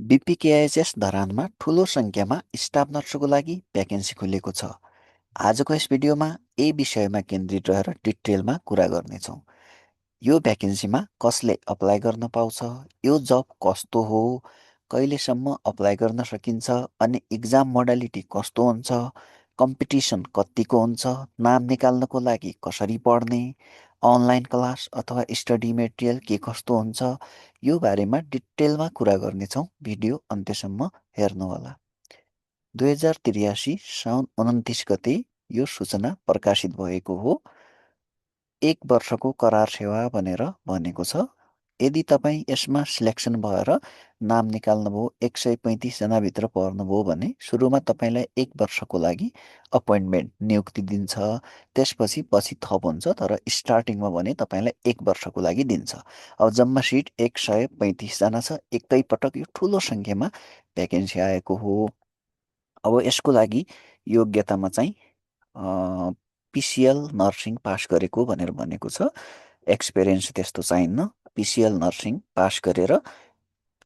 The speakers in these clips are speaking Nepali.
बीपीकेएचएस धरानमा ठूलो सङ्ख्यामा स्टाफ नर्सको लागि भ्याकेन्सी खुलेको छ। आजको यस भिडियोमा यही विषयमा केन्द्रित रहेर डिटेलमा कुरा गर्नेछौँ। यो भ्याकेन्सीमा कसले अप्लाई गर्न पाउँछ, यो जब कस्तो हो, कहिलेसम्म अप्लाई गर्न सकिन्छ, अनि इक्जाम मोडालिटी कस्तो हुन्छ, कम्पिटिसन कत्तिको हुन्छ, नाम निकाल्नको लागि कसरी पढ्ने, अनलाइन क्लास अथवा स्टडी मेटेरियल के कस्तो हुन्छ, यो बारेमा डिटेलमा कुरा गर्नेछौँ। भिडियो अन्त्यसम्म हेर्नुहोला। 2083 साउन 29 गते यो सूचना प्रकाशित भएको हो। 1 वर्षको करार सेवा भनेर भनेको छ। यदि तपाईँ यसमा सिलेक्सन भएर नाम निकाल्नुभयो, 135 जनाभित्र पर्नुभयो भने सुरुमा तपाईँलाई 1 वर्षको लागि अपोइन्टमेन्ट नियुक्ति दिन्छ। त्यसपछि पछि थप हुन्छ, तर स्टार्टिङमा भने तपाईँलाई 1 वर्षको लागि दिन्छ। अब जम्मा सिट 135 जना छ। एकैपटक यो ठुलो सङ्ख्यामा भ्याकेन्सी आएको हो। अब यसको लागि योग्यतामा चाहिँ पिसिएल नर्सिङ पास गरेको भनेर भनेको छ। एक्सपिरियन्स त्यस्तो चाहिन्न। पिसिएल नर्सिङ पास गरेर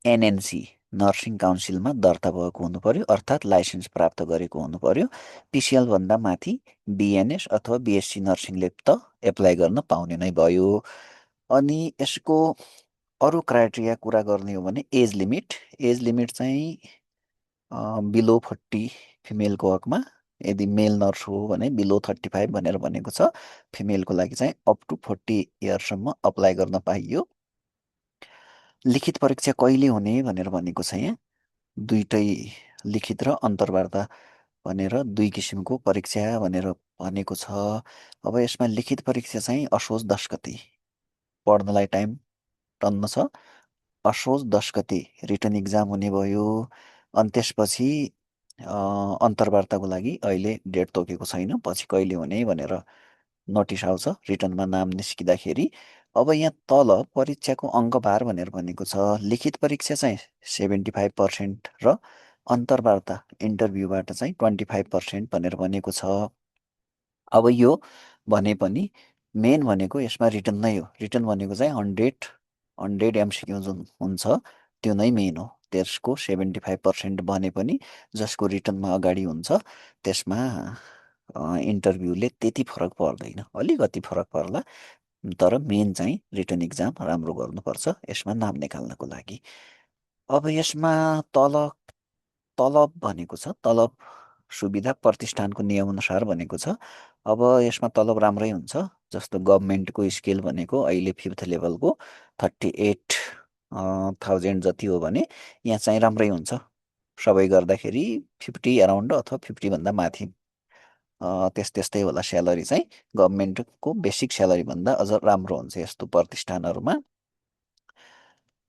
एनएनसी नर्सिङ काउन्सिलमा दर्ता भएको हुनु पर्यो, अर्थात् लाइसेन्स प्राप्त गरेको हुनु पर्यो। पिसिएलभन्दा माथि बिएनएस अथवा बिएससी नर्सिङले त एप्लाई गर्न पाउने नै भयो। अनि यसको अरू क्राइटेरिया कुरा गर्ने हो भने एज लिमिट चाहिँ बिलो 40 फिमेलको हकमा। यदि मेल नर्स हो भने बिलो 35 भनेर भनेको छ। फिमेलको लागि चाहिँ अप टु 40 इयर्ससम्म अप्लाई गर्न पाइयो। लिखित परीक्षा कहिले हुने भनेर भनेको छ यहाँ। दुईटै लिखित र अन्तर्वार्ता भनेर दुई किसिमको परीक्षा भनेर भनेको छ। अब यसमा लिखित परीक्षा चाहिँ असोज 10 गते पढ्नलाई टाइम टन्न छ। असोज 10 गते रिटन इक्जाम हुने भयो। अनि त्यसपछि अन्तर्वार्ताको लागि अहिले डेट तोकेको छैन, पछि कहिले हुने भनेर नोटिस आउँछ रिटनमा नाम निस्किँदाखेरि। अब यहाँ तल परीक्षाको अङ्कभार भनेर भनेको छ। लिखित परीक्षा चाहिँ 75% र अन्तर्वार्ता इन्टरभ्यूबाट चाहिँ 25% भनेर भनेको छ। अब यो भने पनि मेन भनेको यसमा रिटन नै हो। रिटन भनेको चाहिँ 100 एमसिक्यू जुन हुन्छ त्यो नै मेन हो। त्यसको 75% भने पनि जसको रिटनमा अगाडि हुन्छ त्यसमा इन्टरभ्यूले त्यति फरक पर्दैन, अलिकति फरक पर्ला। तर मेन चाहिँ रिटन इक्जाम राम्रो गर्नुपर्छ यसमा नाम निकाल्नको लागि। अब यसमा तलब भनेको छ। तलब सुविधा प्रतिष्ठानको नियमअनुसार भनेको छ। अब यसमा तलब राम्रै हुन्छ। जस्तो गभर्मेन्टको स्केल भनेको अहिले 5th लेभलको 38,000 जति हो भने यहाँ चाहिँ राम्रै हुन्छ। सबै गर्दाखेरि 50 एराउन्ड अथवा 50भन्दा माथि त्यस्तै होला स्यालेरी चाहिँ। गभर्मेन्टको बेसिक स्यालेरीभन्दा अझ राम्रो हुन्छ यस्तो प्रतिष्ठानहरूमा।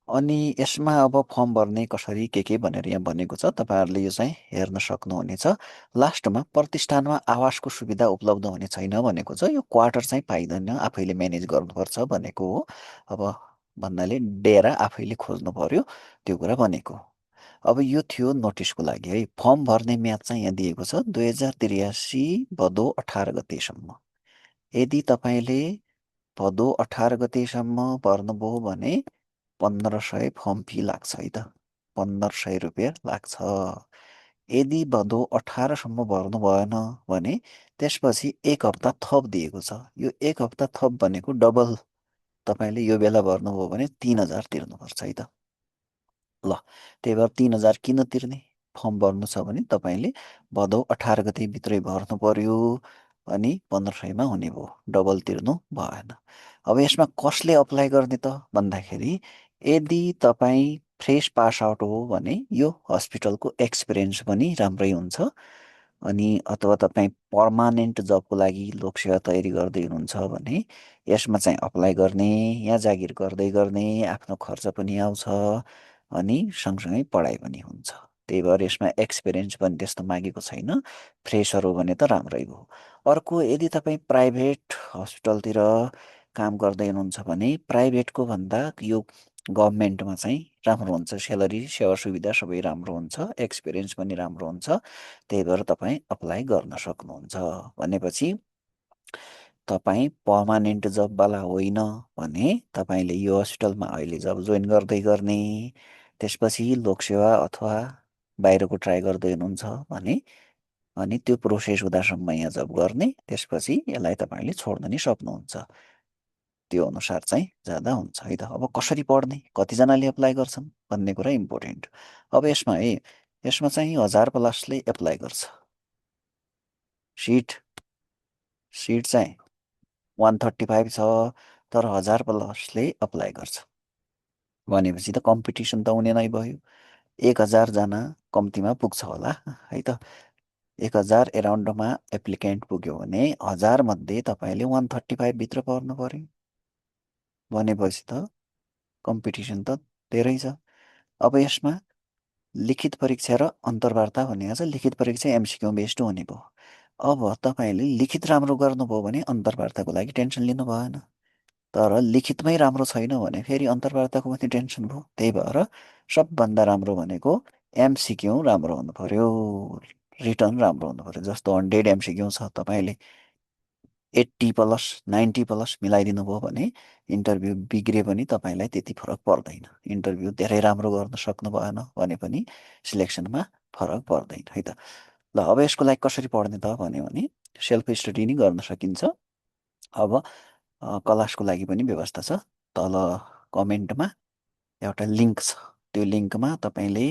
अनि यसमा अब फर्म भर्ने कसरी के भनेर यहाँ भनेको छ, तपाईँहरूले यो चाहिँ हेर्न सक्नुहुनेछ। लास्टमा प्रतिष्ठानमा आवासको सुविधा उपलब्ध हुने छैन भनेको छ। यो क्वार्टर चाहिँ पाइँदैन, आफैले म्यानेज गर्नुपर्छ भनेको हो। अब भन्नाले डेरा आफैले खोज्नु पर्यो, त्यो कुरा भनेको। अब यो थियो नोटिसको लागि है। फर्म भर्ने म्याद चाहिँ यहाँ दिएको छ 2083 भदौ 18 गतेसम्म। यदि तपाईँले भदौ 18 गतेसम्म भर्नुभयो भने 1500 फर्म फी लाग्छ है त। 1500 रुपियाँ लाग्छ। यदि भदौ 18सम्म भर्नु भएन भने त्यसपछि 1 हप्ता थप दिएको छ। यो 1 हप्ता थप भनेको डबल। तपाईँले यो बेला भर्नुभयो भने 3000 तिर्नुपर्छ है त। ल, त्यही भएर 3000 किन तिर्ने? फर्म भर्नु छ भने तपाईँले भदौ 18 गतेभित्रै भर्नु पर्यो। अनि 1500मा हुने भयो, डबल तिर्नु भएन। अब यसमा कसले अप्लाई गर्ने त भन्दाखेरि यदि तपाईँ फ्रेस पास आउट हो भने यो हस्पिटलको एक्सपिरियन्स पनि राम्रै हुन्छ। अनि अथवा तपाईँ पर्मानेन्ट जबको लागि लोकसेवा तयारी गर्दै हुनुहुन्छ भने यसमा चाहिँ अप्लाई गर्ने, यहाँ जागिर गर्दै गर्ने, आफ्नो खर्च पनि आउँछ अनि सँगसँगै पढाइ पनि हुन्छ। त्यही भएर यसमा एक्सपिरियन्स पनि त्यस्तो मागेको छैन। फ्रेसर हो भने त राम्रै भयो। अर्को, यदि तपाईँ प्राइभेट हस्पिटलतिर काम गर्दै हुनुहुन्छ भने प्राइभेटको भन्दा यो गभर्मेन्टमा चाहिँ राम्रो हुन्छ। स्यालेरी, सेवा सुविधा सबै राम्रो हुन्छ, एक्सपिरियन्स पनि राम्रो हुन्छ। त्यही भएर तपाईँ अप्लाई गर्न सक्नुहुन्छ। भनेपछि तपाईँ पर्मानेन्ट जबवाला होइन भने तपाईँले यो हस्पिटलमा अहिले जब जोइन गर्दै गर्ने, त्यसपछि लोकसेवा अथवा बाहिरको ट्राई गर्दै हुनुहुन्छ भने अनि त्यो प्रोसेस हुँदासम्म यहाँ जब गर्ने, त्यसपछि यसलाई तपाईँले छोड्न नि सक्नुहुन्छ। त्यो अनुसार चाहिँ जाँदा हुन्छ है त। अब कसरी पढ्ने, कतिजनाले एप्लाई गर्छन् भन्ने कुरा इम्पोर्टेन्ट। अब यसमा चाहिँ 1000 प्लसले एप्लाई गर्छ। सिट चाहिँ 135 छ, तर 1000 प्लसले एप्लाई गर्छ भनेपछि त कम्पिटिसन त हुने नै भयो। 1000जना कम्तीमा पुग्छ होला है त। 1000 एराउन्डमा एप्लिकेन्ट पुग्यो भने 1000 मध्ये तपाईँले 135 भित्र पर्नु पर्यो भनेपछि त कम्पिटिसन त धेरै छ। अब यसमा लिखित परीक्षा र अन्तर्वार्ता भनेको छ। लिखित परीक्षा एमसिक्यू बेस्ड हुने भयो। अब तपाईँले लिखित राम्रो गर्नुभयो भने अन्तर्वार्ताको लागि टेन्सन लिनु भएन। तर लिखितमै राम्रो छैन भने फेरि अन्तर्वार्ताको पनि टेन्सन भयो। त्यही भएर सबभन्दा राम्रो भनेको एमसिक्यू राम्रो हुनु पर्यो, रिटर्न राम्रो हुनु पर्यो। जस्तो 100 एमसिक्यू छ, तपाईँले 80 प्लस 90 प्लस मिलाइदिनु भयो भने इन्टरभ्यू बिग्रिए पनि तपाईँलाई त्यति फरक पर्दैन। इन्टरभ्यू धेरै राम्रो गर्न सक्नु भएन भने पनि सिलेक्सनमा फरक पर्दैन है त। ल अब यसको लागि कसरी पढ्ने त भन्यो भने सेल्फ स्टडी नै गर्न सकिन्छ। अब क्लासको लागि पनि व्यवस्था छ। तल कमेन्टमा एउटा लिङ्क छ, त्यो लिङ्कमा तपाईँले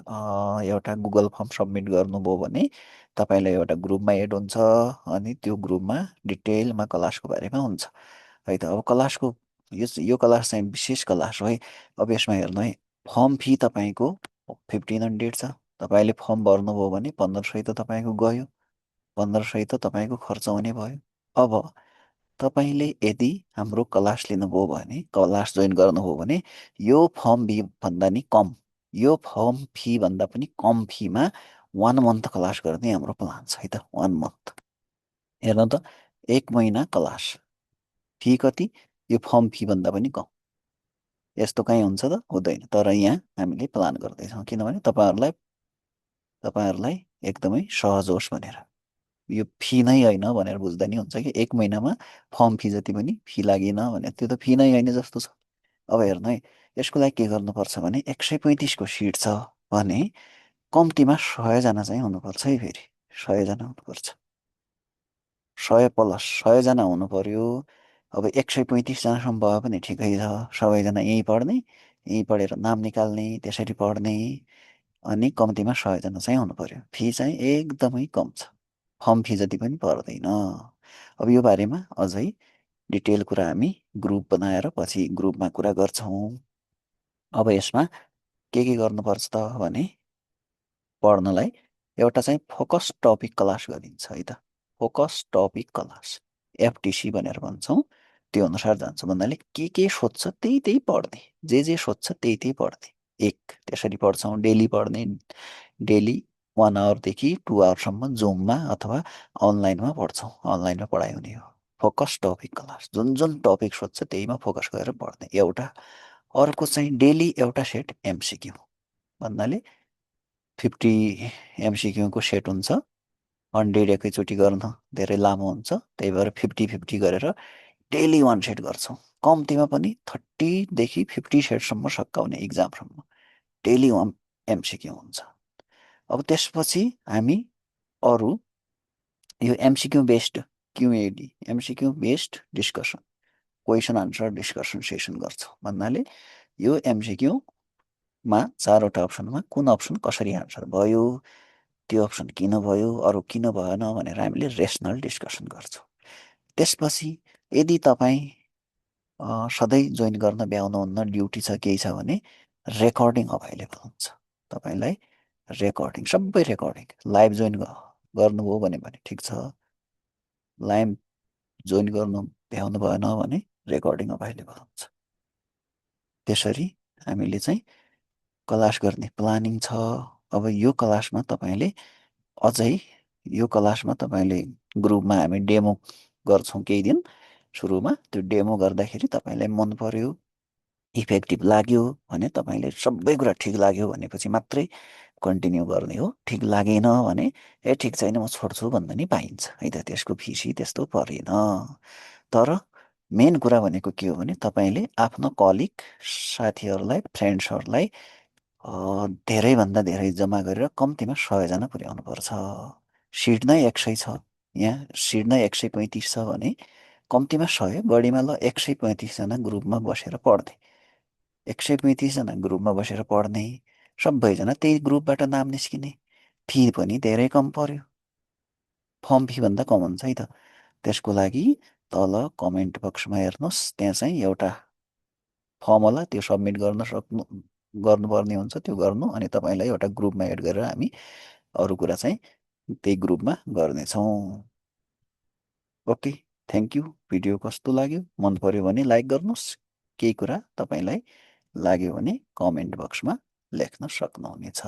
एउटा गुगल फर्म सबमिट गर्नुभयो भने तपाईँलाई एउटा ग्रुपमा एड हुन्छ अनि त्यो ग्रुपमा डिटेलमा क्लासको बारेमा हुन्छ है त। अब क्लासको यो क्लास चाहिँ विशेष क्लास हो है। अब यसमा हेर्नु है, फर्म फी तपाईँको 1500 छ। तपाईँले फर्म भर्नुभयो भने 1500 त तपाईँको गयो, 1500 त तपाईँको खर्च हुने भयो। अब तपाईँले यदि हाम्रो क्लास लिनुभयो भने, क्लास जोइन गर्नुभयो भने यो फर्म फी भन्दा नि कम, यो फर्म फी भन्दा पनि कम फीमा 1 मन्थ क्लास गर्ने हाम्रो प्लान छ है त। 1 मन्थ हेर्नु त, 1 महिना क्लास, फी कति? यो फर्म फी भन्दा पनि कम। यस्तो कहीँ हुन्छ त? हुँदैन। तर यहाँ हामीले प्लान गर्दैछौँ किनभने तपाईँहरूलाई एकदमै सहज होस् भनेर। यो फी नै होइन भनेर बुझ्दा नि हुन्छ कि 1 महिनामा फर्म फी जति पनि फी लागेन भने त्यो त फी नै होइन जस्तो छ। अब हेर्नु है, यसको लागि के गर्नुपर्छ भने 135को सिट छ भने कम्तीमा 100जना चाहिँ हुनुपर्छ है। फेरि 100जना हुनुपर्छ, 100 प्लस 100जना हुनु पर्यो। अब 135जनासम्म भयो भने ठिकै छ। सबैजना यहीँ पढ्ने, यहीँ पढेर नाम निकाल्ने, त्यसरी पढ्ने अनि कम्तीमा 100जना चाहिँ हुनु पर्यो। फी चाहिँ एकदमै कम छ, फर्म फी जति पनि पर्दैन। अब यो बारेमा अझै डिटेल कुरा हामी ग्रुप बनाएर पछि ग्रुपमा कुरा गर्छौँ। अब यसमा के गर्नुपर्छ त भने पढ्नलाई एउटा चाहिँ फोकस टपिक क्लास गरिन्छ है त। फोकस टपिक क्लास एफटिसी भनेर भन्छौँ। त्यो अनुसार जान्छ भन्नाले के सोध्छ त्यही पढ्ने, जे सोध्छ त्यही पढ्ने। त्यसरी पढ्छौँ, डेली पढ्ने। डेली 1 आवरदेखि 2 आवरसम्म जुममा अथवा अनलाइनमा पढ्छौँ। अनलाइनमा पढाइ हुने हो। फोकस टपिक क्लास, जुन टपिक सोध्छ त्यहीमा फोकस गरेर पढ्ने एउटा। अर्को चाहिँ डेली एउटा सेट एमसिक्यू भन्नाले 50 एमसिक्यूको सेट हुन्छ। 100 एकैचोटि गर्न धेरै लामो हुन्छ, त्यही भएर 50-50 गरेर डेली 1 सेट गर्छौँ। कम्तीमा पनि 30देखि 50 सेटसम्म सकाउने इक्जामसम्म डेली 1 एमसिक्यू हुन्छ। अब त्यसपछि हामी अरू यो MCQ based QAD, MCQ based discussion, question answer discussion session गर्छौँ। भन्नाले यो एमसिक्यूमा 4वटा अप्सनमा कुन अप्सन कसरी आन्सर भयो, त्यो अप्सन किन भयो, अरू किन भएन भनेर हामीले रेसनल डिस्कसन गर्छौँ। त्यसपछि यदि तपाईँ सधैँ जोइन गर्न भ्याउनुहुन्न, ड्युटी छ केही छ भने रेकर्डिङ अभाइलेबल हुन्छ। तपाईँलाई रेकर्डिङ, सबै रेकर्डिङ लाइभ जोइन गर्नुभयो भने ठिक छ, लाइभ जोइन गर्नु भ्याउनु भएन भने रेकर्डिङ अभाइलेबल हुन्छ। त्यसरी हामीले चाहिँ क्लास गर्ने प्लानिङ छ। अब यो क्लासमा तपाईँले अझै यो क्लासमा तपाईँले ग्रुपमा हामी डेमो गर्छौँ केही दिन सुरुमा। त्यो डेमो गर्दाखेरि तपाईँलाई मन पर्यो, इफेक्टिभ लाग्यो भने तपाईँले सबै कुरा ठिक लाग्यो भनेपछि मात्रै कन्टिन्यू गर्ने हो। ठिक लागेन भने ठिक छैन म छोड्छु भन्दा नि पाइन्छ है त। त्यसको फिसी त्यस्तो परेन। तर मेन कुरा भनेको के हो भने तपाईँले आफ्नो कलिग, साथीहरूलाई, फ्रेन्ड्सहरूलाई धेरैभन्दा धेरै जम्मा गरेर कम्तीमा 100 जना पुर्याउनुपर्छ। सिट नै 100 छ, यहाँ सिट नै 135 छ भने कम्तीमा 100, बढीमा ल 135 जना ग्रुपमा बसेर पढ्ने। 135 जना ग्रुपमा बसेर पढ्ने, सबैजना त्यही ग्रुपबाट नाम निस्किने, फी पनि धेरै कम पर्यो। फर्म फीभन्दा कम हुन्छ है त। त्यसको लागि तल कमेन्ट बक्समा हेर्नुहोस्, त्यहाँ चाहिँ एउटा फर्म होला, त्यो सब्मिट गर्नुपर्ने हुन्छ, त्यो गर्नु, अनि तपाईँलाई एउटा ग्रुपमा एड गरेर हामी अरू कुरा चाहिँ त्यही ग्रुपमा गर्नेछौँ। Okay, thank you. भिडियो कस्तो लाग्यो, मन पर्यो भने लाइक गर्नुहोस्। केही कुरा तपाईँलाई लाग्यो भने कमेन्ट बक्समा लेख्न सक्नुहुनेछ।